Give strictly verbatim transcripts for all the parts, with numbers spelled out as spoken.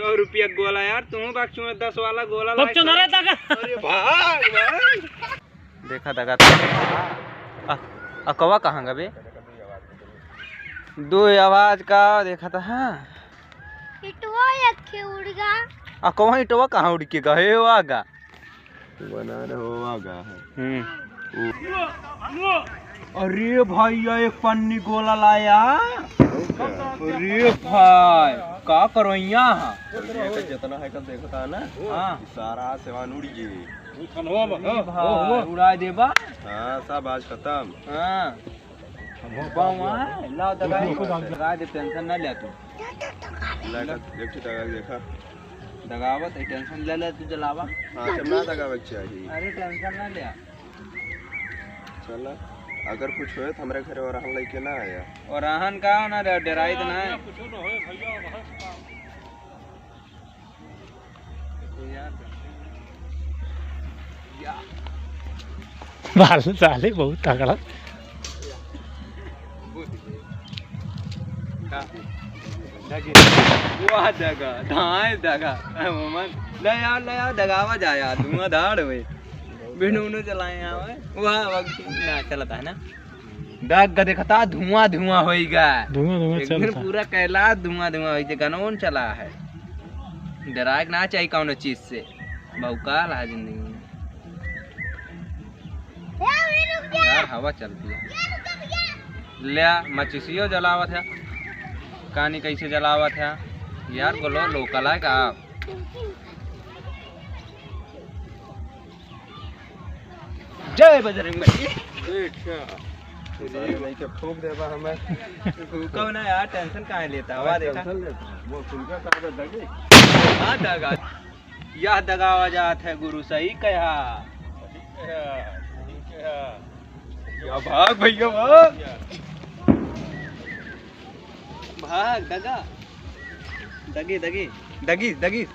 सौ रुपया गोला यार, तू बकचोद दस वाला गोला लाए बकचोद, अरे तक। अरे भाग, भाग। देखा दगा तो। आ, आ, कौवा कहाँ गा बे? दो आवाज का देखा था, हाँ। इटवा एक ठे उड़ गा। आ, कौवा इटवा कहाँ उड़ के गा? हे, वा गा। बना रहो, वा गा है। हम्म। ओ। अरे भैया, एक पन्नी गोला लाया। अरे भाई, का करो यहाँ? अरे, एकर जितना है, कल देखता है ना? हाँ। सारा आसमान उड़ गए। अरे भाई, उड़ा देबा? हाँ, सब आज खत्म। हाँ। बाबा, लाओ, दगा दे, दगा दे, tension ना ले तू। ले, एक ठे दगा के देखा। दगावत है, tension ले ले तू, जलावा। हाँ, जब ना दगावे के चाहिए। अरे, tension ना ले। चला, अगर कुछ होए तो हमरे घरे ओरहन लेके ना आया। ओरहन का ना रे, डराई तो ना है। बाल साले बहुत तगड़ा। वाह दगा, धाए दगा। मोमन, ले यार, ले यार, दगावा जा यार, धुआंधार होए। बिनु उनु चलाए यहाँ, वाह, वाह, ना चलता है ना। दग देखता, धुआं धुआं होइगा। धुआं धुआं एक दिन चलता। पूरा कैलाश धुआं धुआं होइगा, गनौन चला है। डराए के ना चाहिए कौनो चीज से, बहुकाल है जिंदगी में। यार, हवा चलती है। ले, मचिसियो जलावत है। कानी कैसे जलावत है? यार, बोलो, local है का? जय बजरंग बली। अच्छा। सारे नहीं के फूंक देबा हमें। फूंको ना यार, tension काहे लेता? हवा देखा। Tension लेता है। वो फूंका का तो दगे। हाँ, दगा। यह दगावा जात है गुरु, सही कहा। सही कहा, सही कहा। या भाग भैया, भाग। भाग, दगा। दगी, दगी, दगी, दगी।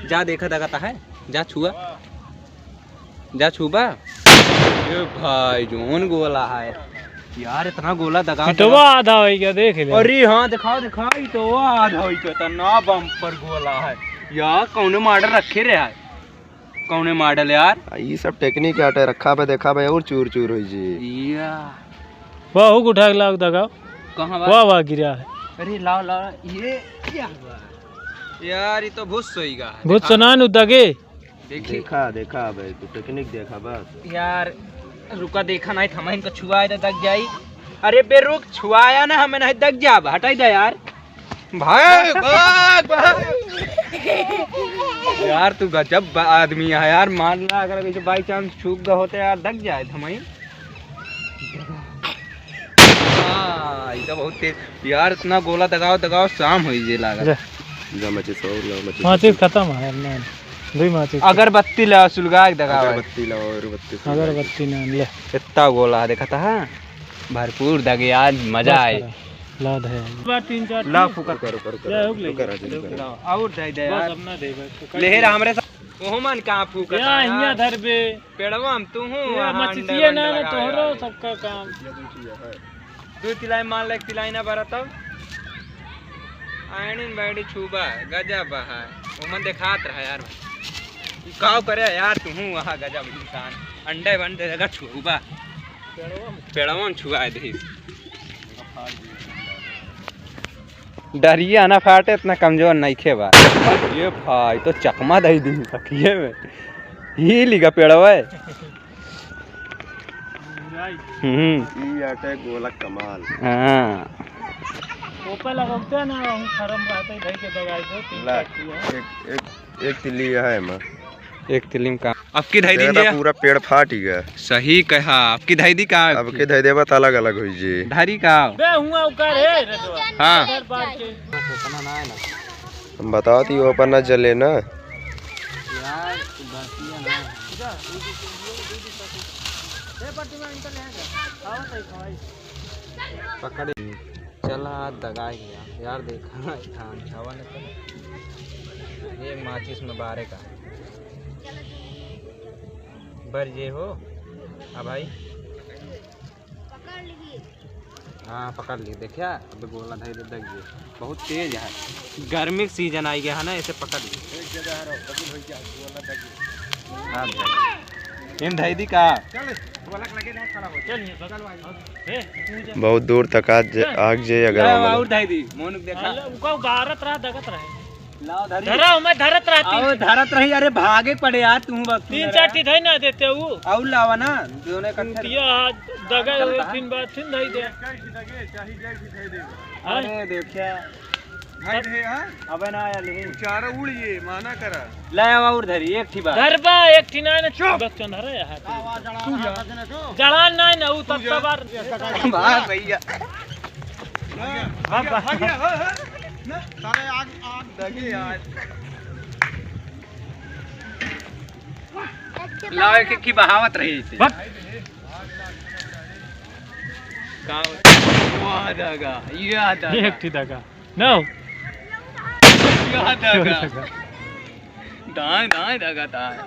जा देखा दगा ता है। जा छुआ। जा छुबा। ए भाई, जौन गोला है यार, इतना गोला दगा इटवा दगा। आधा होई क्या, देख ले। अरे हाँ, दिखाओ, दिखाओ, इटवा आधा होई क्या, इतना bumper गोला है यार। कौने model रखे रहे है, कौने model यार? आ, ई सब technique आटे, रखा बे, देखा बे, और चूर चूर होई जी। या। वाह, हुक उठा के लाओ, दगाओ। कहाँ बा? वाह, वाह, गिरा है। अरे लाओ, लाओ, ये क्या हुआ? यार, ये तो भुस होई गा। भुस दिखा। सुना नु दगे। देखी। देखा, देखा बे, तू technique देखा बस। यार, रुका, देखा नहीं, थमा इनका छुआए तो दग जाई। अरे बे रुक, छुआया ना, हमें नहीं दग जाब, हटाई दे यार। भाग, भाग, भाग। यार, तू गजब बा-, आदमी है यार, मान ला अगर ऐसे by chance छूक गा होते यार, दग जाए थमाई। हाँ, ये तो बहुत तेज। यार, इतना गोला दगाओ, दगाओ, शाम होई जे लागत। जा। जा, माचिस और लाओ, माचिस। माचिस खत्म है, नहीं, दुई माचिस। अगरबत्ती लाओ, सुलगा के दगाओ। अगरबत्ती लाओ, अगरबत्ती सुलगा। अगरबत्ती ना ले। इतना गोला है, देखा था? भरपूर दगे, आज मजा बस आए। करा, लाद है। बार तीन चार ला, पीस। फुकर। रुका, रुका, रुका, जय हो रुका, गई। रुका, रुका। लाओ, और दे दे बस, यार। अब ना दे, बस, तो कर लेहर दिया। हमरे साथ। ओहो मन कहाँ फूकत या, है हियाँ यार? धर बे। पेड़वा में तू हूँ, ये वहाँ मचिसिए अंडे ना, वंडे ना लगावे तोहरो वाले। सबका काम। दू तिलाई मान ले, एक तिलाई ना बरा तब। आयनिन बैडी छुबा, गजब है। ओमन देखात रहा यार भाई। ई काव करे यार तू हूँ वहाँ गजब इंसान। अंडे वंडे जगह छुबा। पेड़वा में छुआ दे। डरिया ना फाटे, इतना कमजोर नइखे बा। ये भाई तो चकमा दई दी सखिए में। ही लिगा पेड़वा है। हम्म। ई आटे गोला कमाल। हाँ। ओपे लगौते ना, वहीं फार्म रहते, धई के दवाई दो, तीन ला, चार किलो। एक, एक, एक तिल्ली है एमा। एक तिल्ली में काम। अब की धई देखा दिन था, पूरा पेड़ फाट ही गया। सही कहा, अब की धई दी का? अब की धई देबा त अलग अलग होई जी। धरी का? बे हुआ उकर है रे तो। हाँ। उधर बार के। हम बतावत ही, वो पर ना जले ना। यार, तू बतिया ना। पकड़। चला, दगा गया। यार, देखा ना, धान छावा ने तो। ये माचिस में बारे का। बर जे हो। आ भाई। हाँ, पकड़ लिए, देखिया, अब गोला धइ दे, दग गए। बहुत तेज है, गर्मी के सीजन आई गया है ना, ऐसे पकड़ लिए। एक जगह रहो, कबूल हो गया, गोला दग गया। हाँ, दग गया। इन धइ दी का? चल, गोला लगे ना, खड़ा हो। चल, ये बगल वाली। ए, तू जा। बहुत दूर तक आज जे, आग जे अगर ले, वाला। और धइ दी, मोनुक देखा। अरे, उका उबारत रहा, दगत रहे। लाओ धरी। धरा, मैं धरत रहती। आओ, धरत रही। अरे भागे पड़े यार, तू बस तीन चार ठी धई ना देते ऊ। आउ लावा ना, दोनों इकट्ठे। कुतिया दगा चल एक बा। तीन बार तीन धई दे। हाँ? अरे देखिया। भाई रे, हाँ? अबे ना आया लेकिन। चारा उड़ ये, माना करा। ले आवा और धरी, एक ठी बार। धरबा, एक ठी ना, ना, चुप। बस चंद रहे यार। तू जा। जड़ान ना, ना, ऊ तू जा। तत्ता बार। वाह भैया। हाँ, हाँ, हाँ, हाँ। ना, साले आग, आग लगे यार। लाओ, एक, एक की बहावत रही इसे। बक। का होता? वाह, दगा, यह दगा। एक ठी दगा। No। यह दगा। दाएं, दाएं, दगा, दाएं।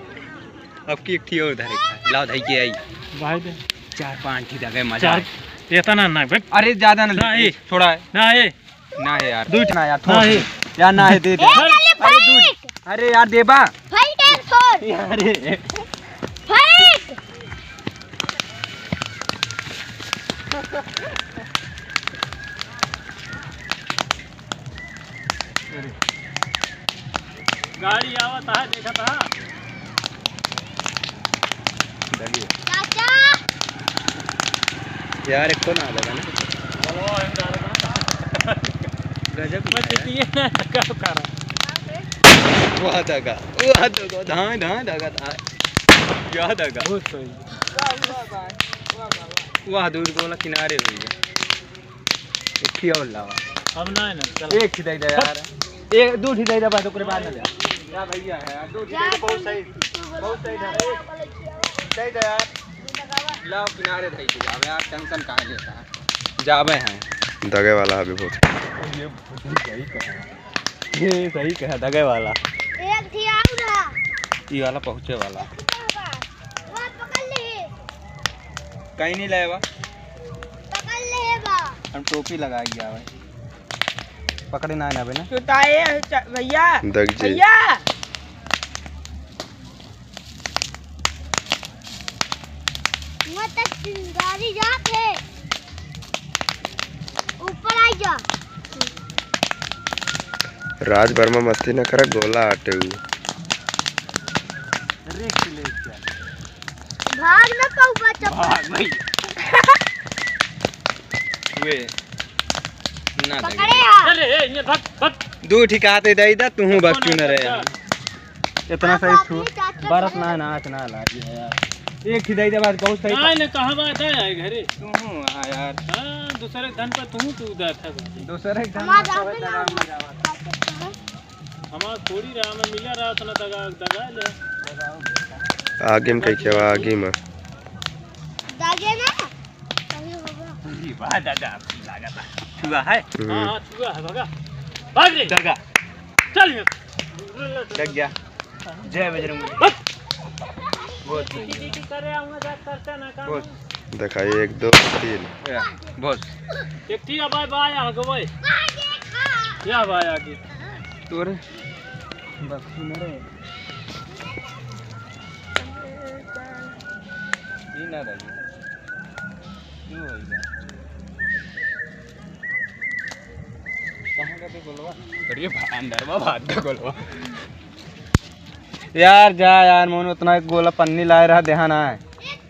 अब की एक ठी और धरे का। लाओ, धई के आई। भाई दे। चार पाँच ठी दगा, मजा चार, आए। इतना ना, बक। अरे, ज्यादा ना, ना, दे, ए। थोड़ा है। ना, ए। ना है यार। दू ठे ना यार, थोड़ा नहीं। यार, ना है, दे दे। ए, अरे, चल, अरे, दू, फाइट। अरे यार, देबा। फाइट है, छोड़। अरे। फाइट। गाड़ी आवत है, देखत है। चाचा। यार, एक तो ना लगा ना। गजब मैं है। जीतिए ना, तो क्या करा? वाह दगा, वाह दगा, धाए, धाए दगा, धाए। क्या दगा? बहुत सही। वाह, दूर गोला किनारे हुई है। एक ही और लावा। अब ना है ना, चल। एक ही दे दे यार। एक, दू ही दे दे, बाद ओकरे बाद ना जा। क्या भैया है यार, दू ही दे दे, बहुत सही, बहुत सही धरा। दे दे यार। लाओ किनारे धई के जावे यार, टेंशन काहे लेता है? जावे हैं। दगे वाला अभी बहुत। ये सही कहा। ये सही कहा, दगे वाला। एक थी आउर है। ई वाला पहुँचे वाला। एक थी बा। वो पकड़ ले। कहीं नहीं लाए बा। पकड़ ले बा। हम टोपी लगाई गया भाई। पकड़े ना, ना बे ना। चुताए च-, भैया। दग जे। भैया। मैं तो चिंगारी जात है। ऊपर आ जा। राज वर्मा मस्ती न करे, गोला आटे उ। रिस्क ले क्या? भाग ना पाऊबा चप्पल। भाग भाई। वे। ना पकड़े दे। यार। अरे, ए, ये भाग, भाग। दू ठिकाते दे दा, तू हूँ बस क्यों न रहे। इतना सही छू। बारत ना, नाच ना लागी है यार। एक ही दे दे बस, बहुत सही। ना, ना, कहाँ बात है यार घरे? तू हूँ, हाँ यार। हाँ, दूसरे धन पर तू हूँ, तू उधर था। दूसरे धन हमारा पर रात में ना। हमार थोड़ी रहा, मैं मिला रहा, उतना दगा, दगा ले। आगे में कहीं क्या आगे में? दागे ना? अरे बाबा। ई बा दादा, लागत है। छुआ है? हम्म। हाँ, हाँ, छुआ है, भगा। भाग रे। दगा। चल ये। लग गया। जय बजरंग बली। हट। बहुत सही। टीटी करे आऊंगा, जा करते ना काम। बहुत। देखा, एक, दो, तीन। या, बस। एक ठी अब आए, बा, आ गए। या बा, आ गए। तोरे। बस, सुन रे। ई ना रही। क्यों होई बा? कहाँ का ते गोलवा? अरे भा-, अंदर बा, भात का गोलवा। यार जा यार, मोनू उतना एक गोला पन्नी लाए रहा, देहा ना है।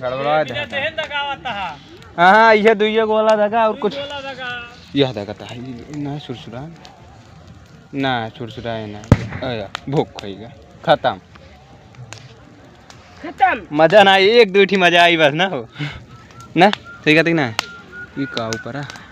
गड़बड़ा है, बिना देहा ना। देहन दगावत हा। हाँ, हाँ, ये दुइये गोला दगा और दुई कुछ। गोला दगा। यह दगा तो है, ये ना सुरसुरा। ना, सुरसुरा है ना। आया, भूख खाएगा। खत्म। खत्म। मजा ना आई, एक दो ठी मजा आई बस ना हो। ना, सही कहते ना। ये का ऊपर है?